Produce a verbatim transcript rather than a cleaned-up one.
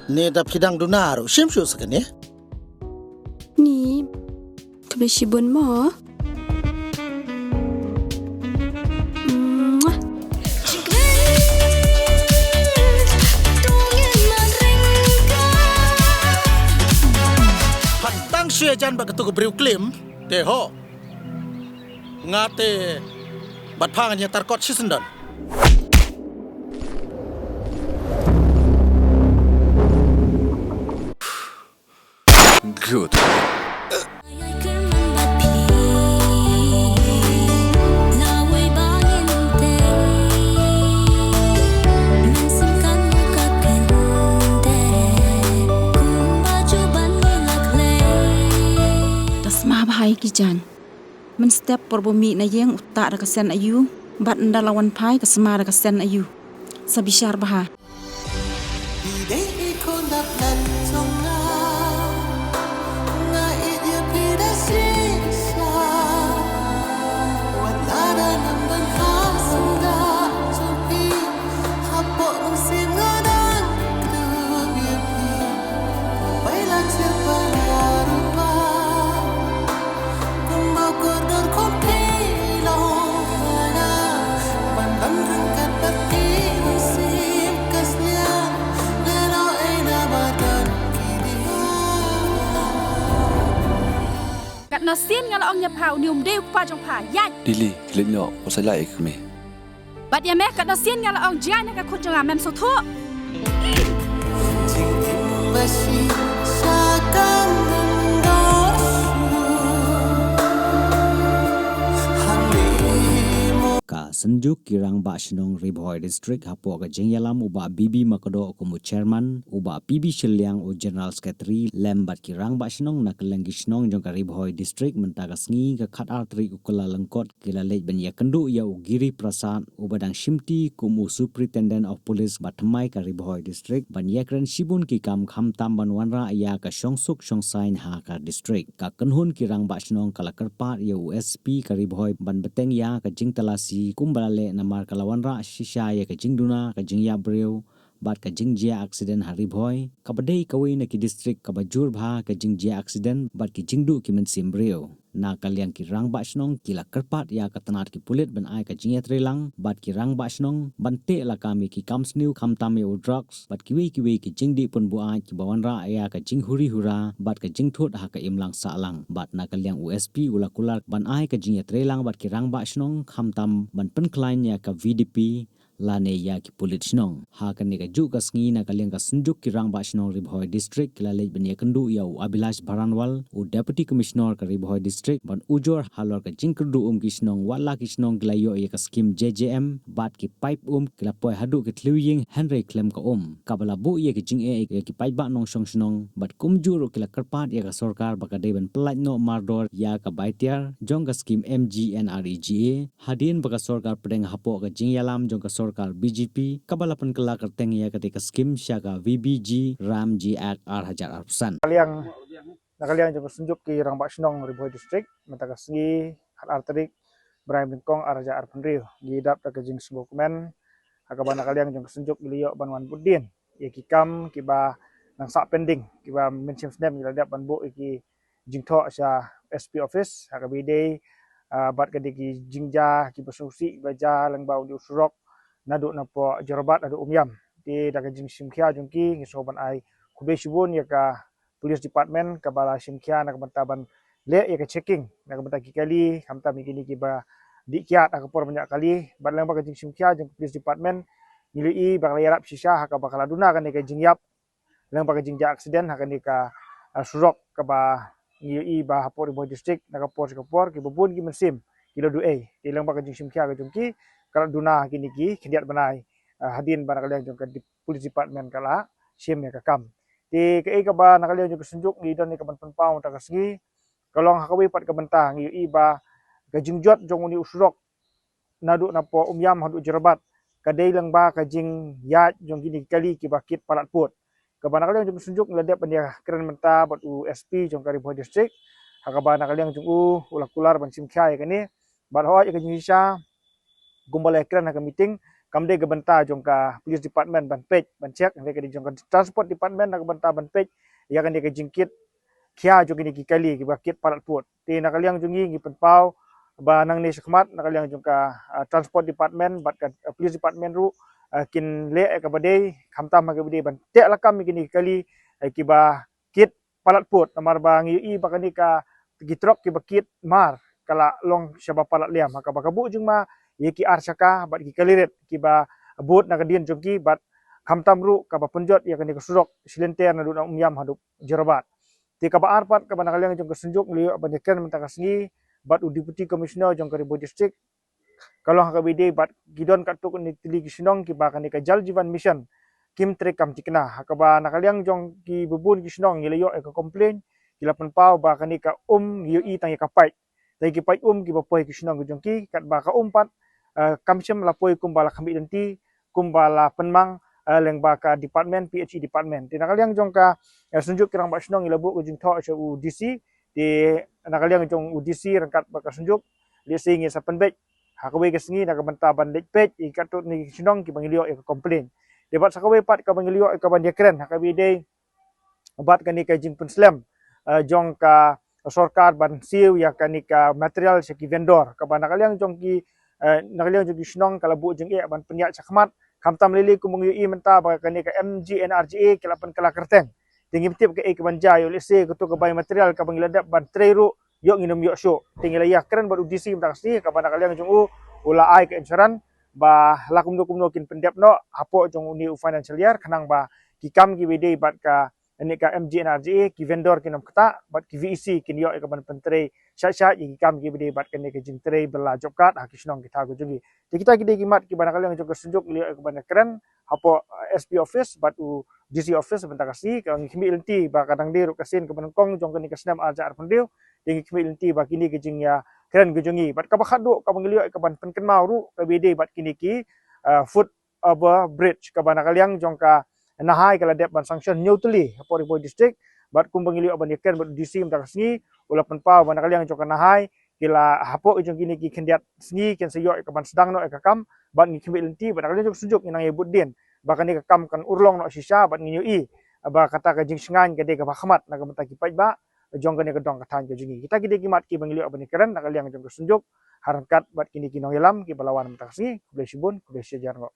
Ne da phi dang duna ruh, shim shuh sa kane. Ni, khublei shibun mo. Phan tang shu ïajan bad katu ka briew klim, te ho. Nga te bad pha ngan ïatar kot shisyndon. Good. Da sma bha ïa ki jaiñ. Mynstep por ba u mih na ïing u tah da ka sen aïu, bad ynda la wan phai ka sma da ka sen aïu. Sa bishar bha. Dei i khun da plan jong nga, nga ïeit ïa phi da shisha. Wat la da ngam don ha sngewbha jong phi, hapoh mynsiem nga dang kdup ïa phi. Pailang sha pala rupa. Katno sien nga la ong ïa pha, une um dei u kpa jong pha, ïaid. Dili, khie leit noh, u sa ïaid ïa ka kmie. Bad ïa me, katno sien nga la ong jngai na ka khun jong nga, mem sngewthuh. Ka Synjuk ki Rangbah Shnong Ri Bhoi District hapoh ka jingïalam u Bah B B Makdoh kum u Chairman, u Bah P B Shylliang u General Secretary, lem bad ki Rangbah Shnong na kylleng ki shnong jong ka Ri Bhoi District mynta ka sngi ka khatar tarik u Kyllalyngkot ki la leit ban ïakynduh ïa u Giri Prasad uba dang shimti kum u Superintendent of Police ba thymmai ka Ri Bhoi District ban ïakren shibun ki kam khamtam ban wanrah ïa ka shongsuk shongsaiñ ha ka district. Ka kynhun ki Rangbah Shnong ka la kyrpad ïa u S P ka Ri Bhoi ban bteng ïa ka jingtalasi kumba la leh namar ka la wanrah shisha ïa ka jingduna ka jingïap briew bad ka jingjia aksiden ha Ri Bhoi, kaba dei kawei na ki district kaba jur bha ka jingjia aksiden bad ki jingduh ki mynsiem briew. Na ka liang ki Rangbah Shnong ki la kyrpad ïa ka tnat ki pulit ban ai ka jingïatreilang bad ki Rangbah Shnong ban teh lakam ïa ki kam sniew khamtam ïa u drugs bad kiwei kiwei ki jingdih pynbuaid kiba wanrah ïa ka jinghuri hura bad ka jingthut ha ka imlang sahlang. Bad na ka liang u S P u la kular ban ai ka jingïatreilang bad ki Rangbah Shnong khamtam ban pynkhlaiñ ïa ka V D P lane ïa ki pulit shnong. Ha kane kajuh ka sngi na ka liang ka Synjuk ki Rangbah Shnong Ri Bhoi District ki la leit ban ïakynduh ïa u Abhilash Baranwal, u Deputy Commissioner ka Ri Bhoi District, ban ujor halor ka jingkyrduh um ki shnong wat la ki shnong ki la ïoh ïa ka skim J J M bad ki paip um ki la poi haduh ki thliew ïing hynrei khlem ka um. Kaba la buh ïa ki jingeh ïa ki paidbah nongshong shnong bad kumjuh ruh ki la kyrpad ïa ka sorkar ba ka dei ban pyllait noh mardor ïa ka bai tiar jong ka skim M G N R E G A hadien ba ka sorkar pdeng hapoh ka jingïalam jong ka sorkar B J P kaba la pynkylla kyrteng ïa katei ka skim sha ka V B G RAM G Act ar hajar arphew san. Na ka liang jong ka Synjuk ki Rangbah Shnong Ri Bhoi District mynta ka sngi khatar tarik bnai Nyngkong ar hajar arphew hynriew ngi dap da ka jingsngewkmen ha kaba na ka liang jong ka Synjuk ngi la ïoh ban wan bud dien ïa ki kam kiba nang sah pending kiba mynshem snem ngi la dep ban buh ïa ki jingthoh sha S P office ha kaba ïadei bad ka dei ki jingjia kiba sngewsih kiba jia lyngba une u surok naduh napoh Jorabat haduh Umiam. Te da ka jingshim khia jong ki ngi sngew ban ai khublei shibun ïa ka police department kaba la shim khia na ka bynta ban leh ïa ka checking na ka bynta ki kali khamtam ïa kine kiba dih kiad ha ka por ban ïaid kali bad lyngba ka jingshim khia jong ka police department ngi la ïohi ba ka la ïarap shisha ha kaba ka la duna kane ka jingïap lyngba ka jingjia aksiden ha kane ka surok kaba ngi ïohi ba hapoh Ri Bhoi District na ka por sha ka por kiba bun ki mynsiem ki la duh ei. Te lyngba ka jingshim khia ka jong ki ka la duna ha kine ki khyndiat bnai hadien ba na ka liang jong ka police department ka la shim ïa ka kam. Te kaei kaba na ka liang jong ka Synjuk ngi don ïa ka ban pynpaw mynta ka sngi ka long ha kawei pat ka bynta ngi ïohi ba ka jingjot jong une u surok naduh napoh Umiam haduh Jorabat ka dei lyngba ka jingïaid jong kine ki kali kiba kit palat pud. Kaba na ka liang jong ka Synjuk ngi la dep ban ïakren mynta bad u S P jong ka Ri Bhoi District ha kaba na ka liang jong u u la kular ban shim khia ïa kane bad hooid ïa ka jingshisha kumba la ïakren ha ka meeting kam dei ka bynta jong ka police department ban peit ban check, hynrei ka dei jong ka transport department na ka bynta ban peit ïa kane ka jingkit khia jong kine ki kali kiba kit palat pud. Te na ka liang jong ngi ngi pynpaw ba nangne shakhmat na ka liang jong ka, ah, transport department bad ka, ah, police department ruh, ah, kin leh ïa kaba dei, khamtam ha kaba dei ban teh lakam ïa kine ki kali, eh, kiba kit palat pud, namar ba ngi ïohi ba kane ka ki trok kiba kit mar ka la long shaba palat liam, ha kaba ka buh jingma ïa ki ar shaka bad ki kali rit kiba bud na ka dien jong ki, bad khamtam ruh kaba pynjot ïa kane ka surok shilynter naduh na Umiam haduh Jorabat. Te kaba ar pat kaba na ka liang jong ka Synjuk ngi la ïoh ban ïakren mynta ka sngi bad u Deputy Commissioner jong ka Ri Bhoi District, ka long ha kaba ïadei bad ki don katto katne tylli ki shnong kiba kane ka Jal Jeevan Mission kim trei kam thikna, ha kaba na ka liang jong ki bun ki shnong ngi la ïoh ïa ka complain, ki la pynpaw ba kane ka um ngi ïohi tang ïa ka paip, tang ïa ki paip um kiba poi ki shnong ki jong ki, katba ka um pat, eh, kam shym la poi kumba la khmih lynti, kumba la pynmang, eh, lyngba ka department, P H E department. Te na ka liang jong ka, eh, Synjuk ki Rangbah Shnong ngi la buh ka jingthoh sha u D C, te na ka liang jong u D C ryngkat bad ka Synjuk, lehse ngin sa pynbeit ha kawei ka sngi na ka bynta ban leit peit ïa katto katne ki shnong kiba ngi la ïoh ïa ka complain. Te bad sa kawei pat kaba ngi la ïoh ïa ka ban ïakren ha kaba ïadei bad kane ka jingpynslem, eh, jong ka sorkar ban siew ïa kane ka material sha ki vendor, kaba na ka liang jong ki, eh, na ka liang jong ki shnong ka la buh jingeh ban pynïaid shakhmat, khamtam lei lei kumba ngi ïohi mynta ba kane ka M G N R G A ki la pynkylla kyrteng. Te ngim tip kaei kaban jia, ïoh lehse kato ka bai material kaba ngi la dep ban trei ruh ïoh ngin ym ïoh shuh. Te ngi la ïakren bad u D C mynta ka sngi, kaba na ka liang jong u u la ai ka insurance ba la kumno kumno kin pyndep noh hapoh jong une u financial year, khnang ba ki kam kiba ïadei bad kane ka M G N R G A, ki vendor kin ym ktah bad ki V E C kin ïoh ïa ka ban pyntrei shait shait ïa ki kam kiba ïadei bad kane ka jingtrei bylla job card ha ki shnong ki thaw ki jong ngi. Te kita ki dei ki mat kiba na ka liang jong ka Synjuk ngi la ïoh ïa ka ban ïakren hapoh, eh, S P office bad u D C office mynta ka sngi, ka ngi khmih lynti ba ka dang dei ruh ka sien kaba nyngkong jong kane ka snem ar hajar arphew hynriew. Te ngi khmih lynti ba kine ki jingïakren ki jong ngi bad kaba khatduh kaba ngi la ïoh ïa ka ban pynkynmaw ruh kaba ïadei bad kine ki, eh, foot over bridge, kaba na ka liang jong ka NHAI ka la dep ban sanction hynñiew tylli hapoh Ri Bhoi District. Bad kumba ngi la ïoh ban ïakren bad u D C mynta ka sngi, u la pynpaw ba na ka liang jong ka NHAI ki la hapoh jong kine ki khyndiat sngi kin sa ïoh ïa ka ban sdang noh ïa ka kam, bad ngi khmih lynti bad na ka liang jong ka Synjuk ngi nang ïa bud dien ba kane ka kam kan urlong noh shisha, bad ngi ïohi ba kata ka jingshngaiñ ka dei kaba khmat na ka bynta ki paidbah jong kane ka dong ka thaiñ ka jong ngi. Kita ki dei ki mat kiba ngi la ïoh ban ïakren na ka liang jong ka Synjuk ha ryngkat bad kine ki nongïalam kiba la wan mynta ka sngi. Khublei shibun, khublei shihajar nguh.